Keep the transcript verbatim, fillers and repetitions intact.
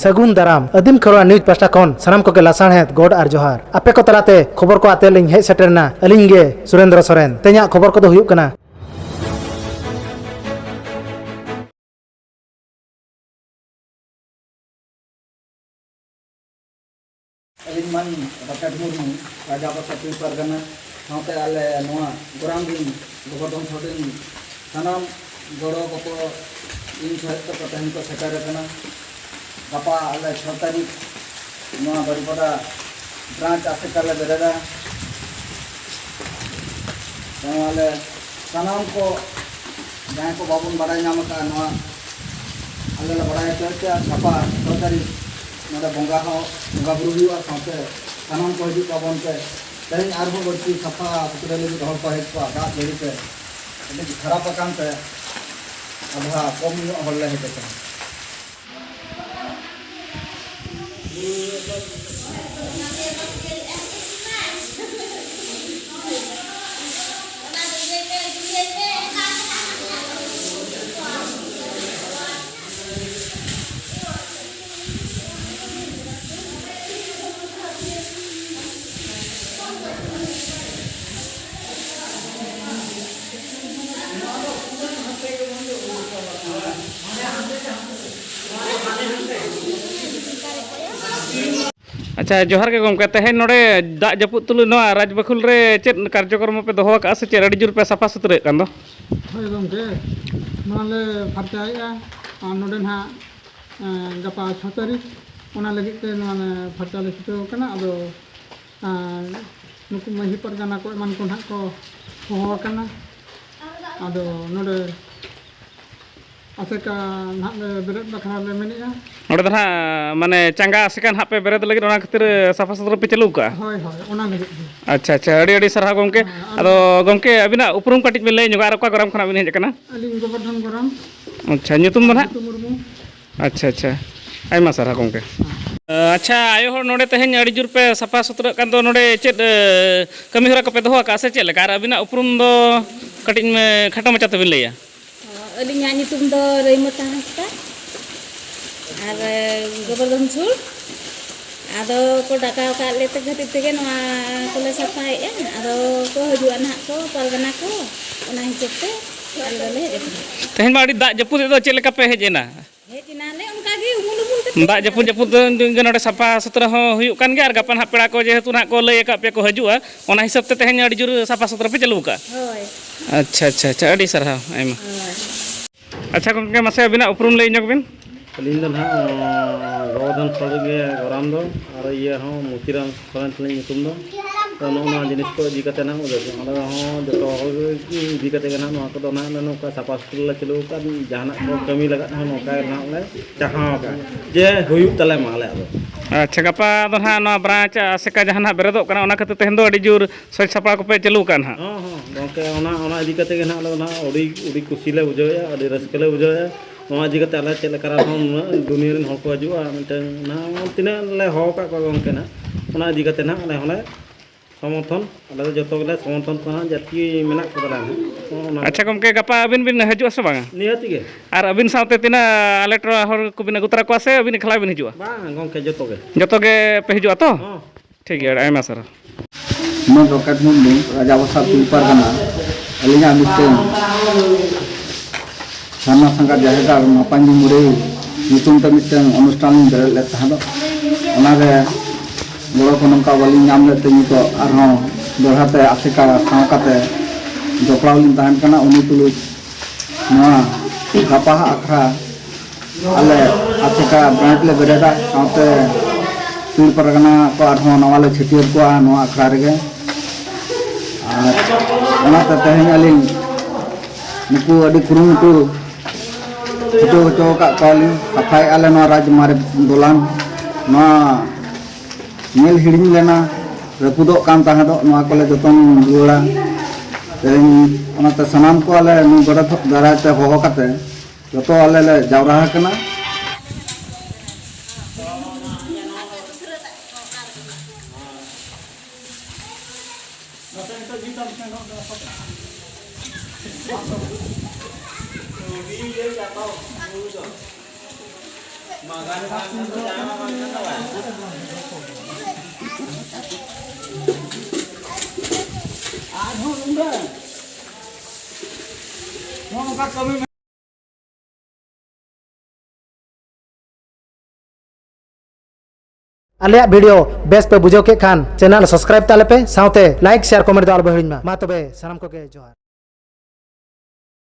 ᱥᱟᱹᱜᱩᱱ ᱫᱟᱨᱟᱢ᱾ ᱟᱹᱫᱤᱢ ᱠᱷᱮᱨᱣᱟᱲ ᱱᱤᱭᱩᱡᱽ ᱯᱟᱦᱴᱟ ᱠᱷᱚᱱ ᱥᱟᱱᱟᱢ ᱠᱚᱜᱮ ᱞᱟᱥᱟᱲᱦᱮᱫ ᱜᱚᱰ ᱟᱨ ᱡᱚᱦᱟᱨ᱾ ᱟᱯᱮ ᱠᱚ ᱛᱟᱞᱟᱛᱮ ᱠᱷᱚᱵᱚᱨ ᱠᱚ ᱟᱛᱮ ᱞᱤᱧ ᱦᱮᱡ ᱥᱮᱴᱮᱨ ᱮᱱᱟ ᱟᱹᱞᱤᱧ ᱜᱮ ᱥᱩᱨᱮᱱᱫᱨᱚ ᱥᱚᱨᱮᱱ᱾ ᱛᱮᱦᱮᱧᱟᱜ ᱠᱷᱚᱵᱚᱨ ᱠᱚᱫᱚ ᱦᱩᱭᱩᱜ ᱠᱟᱱᱟ, ᱟᱹᱞᱤᱧ ᱢᱟᱹᱱ ᱨᱟᱠᱮᱴ ᱢᱩᱨᱢᱩ, ᱨᱟᱡᱟ ᱵᱟᱥᱟ ᱯᱤᱲ ᱯᱟᱨᱜᱟᱱᱟ, ᱥᱟᱶᱛᱮ ᱟᱞᱮ ᱱᱚᱣᱟ ᱜᱚᱨᱟᱢ ᱨᱤᱱ ᱜᱚᱵᱚᱨᱫᱷᱚᱱ ᱥᱚᱨᱮᱱ ᱥᱟᱱᱟᱢ ᱜᱚᱲᱚ ᱜᱚᱯᱚᱲ ᱤᱧ ᱥᱚᱦᱮᱫ ᱛᱮᱠᱚ ᱛᱮᱦᱮᱧ ᱠᱚ ᱥᱮᱴᱮᱨ ᱟᱠᱟᱱᱟ᱾ ᱜᱟᱯᱟ ᱟᱞᱮ ᱪᱷᱚ ᱛᱟᱹᱨᱤᱠᱷ ᱱᱚᱣᱟ ᱵᱟᱨᱤᱯᱟᱫᱟ ᱵᱨᱟᱧᱪ ᱟᱥᱮᱠᱟ ᱞᱮ ᱵᱮᱨᱮᱫᱟ᱾ ᱱᱚᱣᱟ ᱞᱮ ᱥᱟᱱᱟᱢ ᱠᱚ ᱡᱟᱦᱟᱸᱭ ᱠᱚ ᱵᱟᱵᱚᱱ ᱵᱟᱲᱟᱭ ᱧᱟᱢ ᱟᱠᱟᱫᱼᱟ, ᱱᱚᱣᱟ ᱟᱞᱮ ᱞᱮ ᱵᱟᱲᱟᱭ ᱦᱚᱪᱚᱭᱮᱫ ᱯᱮᱭᱟ᱾ ᱜᱟᱯᱟ ᱪᱷᱚ ᱛᱟᱹᱨᱤᱠᱷ ᱱᱚᱰᱮ ᱵᱚᱸᱜᱟ ᱦᱚᱸ, ᱵᱚᱸᱜᱟ ᱵᱩᱨᱩ ᱦᱩᱭᱩᱜᱼᱟ, ᱥᱟᱶᱛᱮ ᱥᱟᱱᱟᱢ ᱠᱚ ᱦᱤᱡᱩᱜ ᱛᱟᱵᱚᱱ ᱯᱮ᱾ ᱛᱮᱦᱮᱧ ᱟᱨᱦᱚᱸ ᱵᱟᱹᱲᱛᱤ ᱥᱟᱯᱷᱟ ᱥᱩᱛᱨᱟᱹ ᱞᱟᱹᱜᱤᱫ ᱦᱚᱲ ᱠᱚ ᱦᱮᱡ ᱠᱚᱜᱼᱟ᱾ ᱫᱟᱜ ᱡᱟᱹᱲᱤ ᱛᱮ ᱟᱹᱰᱤ ᱠᱷᱟᱨᱟᱯ ᱟᱠᱟᱱ ᱛᱮ ᱟᱫᱷᱟ ᱠᱚᱢ ᱧᱚᱜ ᱦᱚᱲ ᱞᱮ ᱦᱮᱡ ᱟᱠᱟᱱᱟ᱾ ᱟᱪᱪᱷᱟ, ᱡᱚᱦᱟᱨ ᱜᱮ ᱜᱚᱢᱠᱮ᱾ ᱛᱮᱦᱮᱧ ᱱᱚᱰᱮ ᱫᱟᱜ ᱡᱟᱹᱯᱩᱫ ᱛᱩᱞᱩᱡ ᱱᱚᱣᱟ ᱨᱟᱡᱽ ᱵᱟᱠᱷᱳᱞ ᱨᱮ ᱪᱮᱫ ᱠᱟᱨᱡᱚᱠᱨᱚᱢ ᱯᱮ ᱫᱚᱦᱚ ᱟᱠᱟᱫᱼᱟ ᱥᱮ ᱪᱮᱫ? ᱟᱹᱰᱤ ᱡᱳᱨ ᱯᱮ ᱥᱟᱯᱷᱟ ᱥᱩᱛᱨᱟᱹᱭᱮᱫ ᱠᱟᱱ ᱫᱚ᱾ ᱦᱳᱭ ᱜᱚᱢᱠᱮ, ᱱᱚᱣᱟ ᱞᱮ ᱯᱷᱟᱨᱪᱟᱭᱮᱫᱼᱟ᱾ ᱟᱨ ᱱᱚᱰᱮ ᱱᱟᱦᱟᱜ, ᱮᱸ, ᱜᱟᱯᱟ ᱪᱷᱚ ᱛᱟᱹᱨᱤᱠᱷ, ᱚᱱᱟ ᱞᱟᱹᱜᱤᱫ ᱛᱮ ᱱᱚᱣᱟ ᱞᱮ ᱯᱷᱟᱨᱪᱟ ᱞᱮ ᱪᱷᱩᱴᱟᱹᱣ ᱠᱟᱱᱟ᱾ ᱟᱫᱚ, ᱟᱨ ᱱᱩᱠᱩ ᱢᱟᱹᱡᱷᱤ ᱯᱟᱨᱜᱟᱱᱟ ᱠᱚ ᱮᱢᱟᱱ ᱠᱚ ᱱᱟᱦᱟᱜ ᱠᱚ ᱦᱚᱦᱚ ᱟᱠᱟᱱᱟ᱾ ᱟᱫᱚ ᱱᱚᱰᱮ ᱟᱥᱮᱠᱟ ᱱᱟᱦᱟᱜ ᱞᱮ ᱵᱮᱨᱮᱫ ᱵᱟᱠᱷᱨᱟ ᱞᱮ ᱢᱮᱱᱮᱫᱼᱟ᱾ ᱱᱚᱰᱮ ᱫᱚ ᱱᱟᱦᱟᱜ ᱢᱟᱱᱮ ᱪᱟᱸᱜᱟ ᱟᱥᱮᱠᱟ ᱱᱟᱦᱟᱜ ᱯᱮ ᱵᱮᱨᱮᱫ ᱞᱟᱹᱜᱤᱫ, ᱚᱱᱟ ᱠᱷᱟᱹᱛᱤᱨ ᱥᱟᱯᱷᱟ ᱥᱩᱛᱨᱟᱹ ᱯᱮ ᱪᱟᱹᱞᱩ ᱠᱟᱜᱼᱟ? ᱦᱳᱭ, ᱦᱳᱭ, ᱚᱱᱟ ᱞᱟᱹᱜᱤᱫ ᱜᱮ᱾ ᱟᱪᱪᱷᱟ, ᱟᱪᱪᱷᱟ, ᱟᱹᱰᱤ ᱟᱹᱰᱤ ᱥᱟᱨᱦᱟᱣ ᱜᱚᱢᱠᱮ᱾ ᱦᱮᱸ, ᱟᱨ ᱟᱫᱚ ᱜᱚᱢᱠᱮ, ᱟᱹᱵᱤᱱᱟᱜ ᱩᱯᱨᱩᱢ ᱠᱟᱹᱴᱤᱡ ᱵᱤᱱ ᱞᱟᱹᱭ ᱧᱚᱜᱟ ᱟᱨ ᱚᱠᱟ ᱜᱚᱨᱟᱢ ᱠᱷᱚᱱᱟᱜ ᱵᱤᱱ ᱦᱮᱡ ᱟᱠᱟᱱᱟ? ᱟᱹᱞᱤᱧ ᱜᱳᱵᱚᱨᱫᱷᱚᱱ ᱜᱚᱨᱟᱢ᱾ ᱟᱪᱪᱷᱟ, ᱧᱩᱛᱩᱢ ᱫᱚ ᱱᱟᱦᱟᱜ? ᱧᱩᱛᱩᱢ ᱢᱩᱨᱢᱩ᱾ ᱟᱪᱪᱷᱟ, ᱟᱪᱪᱷᱟ, ᱟᱭᱢᱟ ᱥᱟᱨᱦᱟᱣ ᱜᱚᱢᱠᱮ᱾ ᱦᱮᱸ᱾ ᱟᱪᱪᱷᱟ, ᱟᱭᱳ ᱦᱚᱲ ᱱᱚᱰᱮ ᱛᱮᱦᱮᱧ ᱟᱹᱰᱤ ᱡᱳᱨ ᱯᱮ ᱥᱟᱯᱷᱟ ᱥᱩᱛᱨᱟᱹᱜ ᱠᱟᱱ ᱫᱚ, ᱱᱚᱰᱮ ᱪᱮᱫ, ᱮ, ᱠᱟᱹᱢᱤ ᱦᱚᱨᱟ ᱠᱚᱯᱮ ᱫᱚᱦᱚ ᱟᱠᱟᱫᱼᱟ ᱥᱮ ᱪᱮᱫ ᱞᱮᱠᱟ? ᱟᱨ ᱟᱹᱵᱤᱱᱟᱜ ᱩᱯᱨᱩᱢ ᱫᱚ ᱠᱟᱹᱴᱤᱡ, ᱮ, ᱠᱷᱟᱴᱚ ᱢᱟᱪᱷᱟ ᱛᱮᱵᱤᱱ ᱞᱟᱹᱭᱟ᱾ ᱟᱹᱞᱤᱧᱟᱜ ᱧᱩᱛᱩᱢ ᱫᱚ ᱨᱟᱹᱭᱢᱟᱹᱛᱟ ᱦᱟᱸᱥᱫᱟ᱾ ᱟᱨ ᱜᱚᱵᱚᱨᱫᱷᱚᱱ ᱥᱩᱨ᱾ ᱟᱫᱚ ᱠᱚ ᱰᱟᱠᱟᱣ ᱟᱠᱟᱫ ᱞᱮ ᱛᱮ ᱠᱷᱟᱹᱛᱤᱨ ᱛᱮᱜᱮ ᱱᱚᱣᱟ ᱠᱚᱞᱮ ᱥᱟᱯᱷᱟᱭᱮᱫᱼᱟ᱾ ᱟᱫᱚ ᱠᱚ ᱦᱤᱡᱩᱜᱼᱟ ᱱᱟᱦᱟᱜ ᱠᱚ ᱯᱟᱨᱜᱟᱱᱟ ᱠᱚ, ᱚᱱᱟ ᱦᱤᱥᱟᱹᱵ ᱛᱮ ᱟᱞᱮ ᱫᱚᱞᱮ ᱦᱮᱡ ᱟᱠᱟᱱᱟ᱾ ᱛᱮᱦᱮᱧ ᱢᱟ ᱟᱹᱰᱤ ᱫᱟᱜ ᱡᱟᱹᱯᱩᱫ ᱮᱫ ᱫᱚ, ᱪᱮᱫ ᱞᱮᱠᱟ ᱯᱮ ᱦᱮᱡ ᱮᱱᱟ? ᱦᱮᱡ ᱮᱱᱟᱞᱮ ᱚᱱᱠᱟ ᱜᱮ ᱩᱢᱩᱞ ᱩᱢᱩᱞ ᱠᱟᱛᱮ᱾ ᱫᱟᱜ ᱡᱟᱹᱯᱩᱫ ᱡᱟᱹᱯᱩᱫ ᱫᱚ ᱱᱚᱰᱮ ᱥᱟᱯᱷᱟ ᱥᱩᱛᱨᱟᱹ ᱦᱚᱸ ᱦᱩᱭᱩᱜ ᱠᱟᱱ ᱜᱮᱭᱟ, ᱟᱨ ᱜᱟᱯᱟ ᱱᱟᱦᱟᱜ ᱯᱮᱲᱟ ᱠᱚ ᱡᱮᱦᱮᱛᱩ ᱱᱟᱦᱟᱜ ᱠᱚ ᱞᱟᱹᱭ ᱟᱠᱟᱫ ᱯᱮᱭᱟ ᱠᱚ ᱦᱤᱡᱩᱜᱼᱟ, ᱚᱱᱟ ᱦᱤᱥᱟᱹᱵ ᱛᱮ ᱛᱮᱦᱮᱧ ᱟᱹᱰᱤ ᱡᱳᱨ ᱥᱟᱯᱷᱟ ᱥᱩᱛᱨᱟᱹ ᱯᱮ ᱪᱟᱹᱞᱩ ᱟᱠᱟᱫᱼᱟ᱾ ᱦᱳᱭ᱾ ᱟᱪᱪᱷᱟ, ᱟᱪᱪᱷᱟ, ᱟᱪᱪᱷᱟ, ᱟᱹᱰᱤ ᱥᱟᱨᱦᱟᱣ, ᱟᱭᱢᱟ᱾ ᱦᱳᱭ᱾ ᱟᱪᱪᱷᱟ ᱜᱚᱢᱠᱮ, ᱢᱟᱥᱮ ᱟᱹᱵᱤᱱᱟᱜ ᱩᱯᱨᱩᱢ ᱞᱟᱹᱭ ᱧᱚᱜ ᱵᱤᱱ᱾ ᱟᱹᱞᱤᱧ ᱫᱚ ᱱᱟᱦᱟᱜ, ᱟᱸ, ᱜᱚᱵᱚᱨᱫᱷᱚᱱ ᱥᱚᱨᱮᱱ ᱜᱮ ᱜᱚᱨᱟᱢ ᱫᱚ, ᱟᱨ ᱤᱭᱟᱹ ᱦᱚᱸ ᱢᱚᱛᱤᱨᱟᱢ ᱥᱚᱨᱮᱱ ᱛᱟᱹᱞᱤᱧ ᱧᱩᱛᱩᱢ ᱫᱚ᱾ ᱛᱚ, ᱱᱚᱜᱼᱚ ᱱᱚᱣᱟ ᱡᱤᱱᱤᱥ ᱠᱚ ᱤᱫᱤ ᱠᱟᱛᱮ ᱱᱟᱦᱟᱜ ᱚᱸᱰᱮ ᱫᱚ, ᱚᱸᱰᱮ ᱦᱚᱸ ᱡᱚᱛᱚ ᱦᱚᱲ ᱤᱫᱤ ᱠᱟᱛᱮ ᱜᱮ ᱱᱟᱦᱟᱜ ᱱᱚᱣᱟ ᱠᱚᱫᱚ ᱱᱟᱦᱟᱜ ᱱᱚᱝᱠᱟ ᱥᱟᱯᱷᱟ ᱥᱩᱛᱨᱟᱹ ᱞᱮ ᱪᱟᱹᱞᱩ ᱟᱠᱟᱫ, ᱡᱟᱦᱟᱱᱟᱜ ᱠᱚ ᱠᱟᱹᱢᱤ ᱞᱟᱜᱟᱫ ᱦᱚᱸ ᱱᱚᱝᱠᱟ ᱜᱮ ᱱᱟᱦᱟᱜ ᱞᱮ ᱪᱟᱦᱟᱣ ᱟᱠᱟᱫ ᱡᱮ ᱦᱩᱭᱩᱜ ᱛᱟᱞᱮ ᱢᱟ ᱟᱞᱮᱭᱟᱜ ᱫᱚ᱾ ᱟᱪᱪᱷᱟ, ᱜᱟᱯᱟ ᱫᱚ ᱱᱟᱦᱟᱜ ᱱᱚᱣᱟ ᱵᱨᱟᱧᱪ ᱟᱥᱮᱠᱟ ᱡᱟᱦᱟᱸ ᱱᱟᱦᱟᱜ ᱵᱮᱨᱮᱫᱚᱜ ᱠᱟᱱᱟ, ᱚᱱᱟ ᱠᱷᱟᱹᱛᱤᱨ ᱛᱮᱦᱮᱧ ᱫᱚ ᱟᱹᱰᱤ ᱡᱳᱨ ᱥᱟᱡᱽ ᱥᱟᱯᱲᱟᱣ ᱠᱚᱯᱮ ᱪᱟᱹᱞᱩ ᱟᱠᱟᱫᱼᱟ ᱱᱟᱦᱟᱜ᱾ ᱦᱚᱸ, ᱦᱚᱸ, ᱜᱚᱢᱠᱮ, ᱚᱱᱟ, ᱚᱱᱟ ᱤᱫᱤ ᱠᱟᱛᱮ ᱜᱮ ᱱᱟᱦᱟᱜ ᱟᱞᱮ ᱫᱚ ᱱᱟᱦᱟᱜ ᱟᱹᱰᱤ, ᱟᱹᱰᱤ ᱠᱩᱥᱤ ᱞᱮ ᱵᱩᱡᱷᱟᱹᱣᱮᱫᱼᱟ, ᱟᱹᱰᱤ ᱨᱟᱹᱥᱠᱟᱹ ᱞᱮ ᱵᱩᱡᱷᱟᱹᱣᱮᱫᱼᱟ᱾ ᱱᱚᱣᱟ ᱤᱫᱤ ᱠᱟᱛᱮ ᱟᱞᱮ ᱪᱮᱫ ᱞᱮᱠᱟ ᱨᱮᱦᱚᱸ ᱱᱩᱱᱟᱹᱜ ᱫᱩᱱᱤᱭᱟᱹ ᱨᱮᱱ ᱦᱚᱲ ᱠᱚ ᱦᱤᱡᱩᱜᱼᱟ, ᱢᱤᱫᱴᱟᱝ ᱱᱟᱦᱟᱜ ᱛᱤᱱᱟᱹᱜ ᱞᱮ ᱦᱚᱦᱚ ᱟᱠᱟᱫ ᱠᱚᱣᱟ ᱜᱚᱢᱠᱮ ᱱᱟᱦᱟᱜ, ᱚᱱᱟ ᱤᱫᱤ ᱠᱟᱛᱮ ᱱᱟᱦᱟᱜ ᱟᱞᱮ ᱦᱚᱸᱞᱮ ᱥᱚᱢᱚᱨᱛᱷᱚᱱ, ᱟᱞᱮ ᱫᱚ ᱡᱚᱛᱚ ᱜᱮᱞᱮ ᱥᱚᱢᱚᱨᱛᱷᱚᱱ ᱠᱚᱣᱟ ᱱᱟᱦᱟᱜ, ᱡᱟᱹᱛᱤ ᱢᱮᱱᱟᱜ ᱠᱚ ᱛᱟᱞᱮᱭᱟ ᱱᱟᱦᱟᱜ᱾ ᱚᱱᱟ ᱟᱪᱪᱷᱟ ᱜᱚᱢᱠᱮ, ᱜᱟᱯᱟ ᱟᱹᱵᱤᱱ ᱵᱤᱱ ᱦᱤᱡᱩᱜᱼᱟ ᱥᱮ ᱵᱟᱝᱟ? ᱱᱤᱦᱟᱹᱛ ᱜᱮ᱾ ᱟᱨ ᱟᱹᱵᱤᱱ ᱥᱟᱶᱛᱮ ᱛᱤᱱᱟᱹᱜ ᱟᱞᱮ ᱴᱚᱞᱟ ᱦᱚᱲ ᱠᱚᱵᱤᱱ ᱟᱹᱜᱩ ᱛᱚᱨᱟ ᱠᱚᱣᱟ ᱥᱮ ᱟᱹᱵᱤᱱ ᱮᱠᱞᱟ ᱵᱤᱱ ᱦᱤᱡᱩᱜᱼᱟ? ᱵᱟᱝ ᱜᱚᱢᱠᱮ, ᱡᱚᱛᱚ ᱜᱮ᱾ ᱡᱚᱛᱚ ᱜᱮ ᱯᱮ ᱦᱤᱡᱩᱜᱼᱟ ᱛᱚ? ᱦᱚᱸ᱾ ᱴᱷᱤᱠ ᱜᱮᱭᱟ, ᱟᱭᱢᱟ ᱥᱟᱨᱦᱟᱣ᱾ ᱢᱚᱱ ᱨᱚᱠᱮᱴ ᱢᱩᱨᱢᱩ, ᱨᱟᱡᱟ ᱵᱷᱟᱥᱟ ᱯᱤᱲ ᱯᱟᱨᱜᱟᱱᱟ᱾ ᱟᱹᱞᱤᱧᱟᱜ ᱢᱤᱫᱴᱟᱝ ᱥᱟᱨᱱᱟ ᱥᱟᱸᱜᱟᱛ ᱡᱟᱦᱮᱨ ᱜᱟᱲ ᱢᱟᱯᱟᱧᱡᱤ ᱢᱩᱨᱟᱹᱭ ᱧᱩᱛᱩᱢ ᱛᱮ ᱢᱤᱫᱴᱟᱝ ᱚᱱᱩᱥᱴᱷᱟᱱ ᱞᱤᱧ ᱵᱮᱨᱮᱫ ᱞᱮᱫ ᱛᱟᱦᱮᱸᱫ᱾ ᱚᱱᱟᱨᱮ ᱜᱚᱲᱚ ᱠᱚ ᱱᱚᱝᱠᱟ ᱵᱟᱹᱞᱤᱧ ᱧᱟᱢ ᱞᱮᱫ ᱛᱮ ᱱᱤᱛᱚᱜ ᱟᱨᱦᱚᱸ ᱫᱚᱦᱲᱟ ᱛᱮ ᱟᱥᱮᱠᱟ ᱥᱟᱶ ᱠᱟᱛᱮ ᱡᱚᱯᱲᱟᱣ ᱞᱤᱧ ᱛᱟᱦᱮᱱ ᱠᱟᱱᱟ᱾ ᱩᱱᱤ ᱛᱩᱞᱩᱡ ᱱᱚᱣᱟ ᱜᱟᱯᱟᱦᱟᱜ ᱟᱠᱷᱲᱟ ᱟᱞᱮ ᱟᱥᱮᱠᱟ ᱵᱨᱟᱧᱪ ᱞᱮ ᱵᱮᱨᱮᱫᱟ, ᱥᱟᱶᱛᱮ ᱯᱤᱲ ᱯᱟᱨᱜᱟᱱᱟ ᱠᱚ ᱟᱨᱦᱚᱸ ᱱᱟᱣᱟ ᱞᱮ ᱪᱷᱟᱹᱴᱭᱟᱹᱨ ᱠᱚᱣᱟ ᱱᱚᱣᱟ ᱟᱠᱷᱲᱟ ᱨᱮᱜᱮ᱾ ᱟᱨ ᱚᱱᱟᱛᱮ ᱛᱮᱦᱮᱧ ᱟᱹᱞᱤᱧ ᱱᱩᱠᱩ ᱟᱹᱰᱤ ᱠᱩᱨᱩᱢᱩᱴᱩ ᱪᱷᱩᱴᱟᱹᱣ ᱦᱚᱪᱚ ᱟᱠᱟᱫ ᱠᱚᱣᱟᱞᱤᱧ, ᱥᱟᱯᱷᱟᱭᱮᱫᱼᱟ ᱞᱮ ᱱᱚᱣᱟ ᱨᱟᱡᱽ ᱢᱟᱨᱮ ᱫᱚᱞᱟᱱ᱾ ᱱᱚᱣᱟ ᱧᱮᱞ ᱦᱤᱲᱤᱧ ᱞᱮᱱᱟ, ᱨᱟᱹᱯᱩᱫᱚᱜ ᱠᱟᱱ ᱛᱟᱦᱮᱸᱫᱚᱜ, ᱱᱚᱣᱟ ᱠᱚᱞᱮ ᱡᱚᱛᱚᱱ ᱨᱩᱣᱟᱹᱲᱟ᱾ ᱛᱮᱦᱮᱧ ᱚᱱᱟᱛᱮ ᱥᱟᱱᱟᱢ ᱠᱚ ᱟᱞᱮ ᱱᱩᱭ ᱜᱚᱰᱮᱛ ᱫᱟᱨᱟᱭ ᱛᱮ ᱦᱚᱦᱚ ᱠᱟᱛᱮ ᱡᱚᱛᱚ ᱟᱞᱮ ᱞᱮ ᱡᱟᱣᱨᱟ ᱟᱠᱟᱱᱟ᱾ ᱟᱞᱮᱭᱟᱜ video ᱵᱮᱥ ᱯᱮ ᱵᱩᱡᱷᱟᱹᱣ ᱠᱮᱫ ᱠᱷᱟᱱ channel subscribe ᱛᱟᱞᱮ ᱯᱮ, ᱥᱟᱶᱛᱮ like, share, comment ᱫᱚ ᱟᱞᱚ ᱯᱮ ᱦᱤᱲᱤᱧ ᱢᱟ᱾ ᱢᱟ ᱛᱚᱵᱮ ᱥᱟᱱᱟᱢ ᱠᱚᱜᱮ ᱡᱚᱦᱟᱨ᱾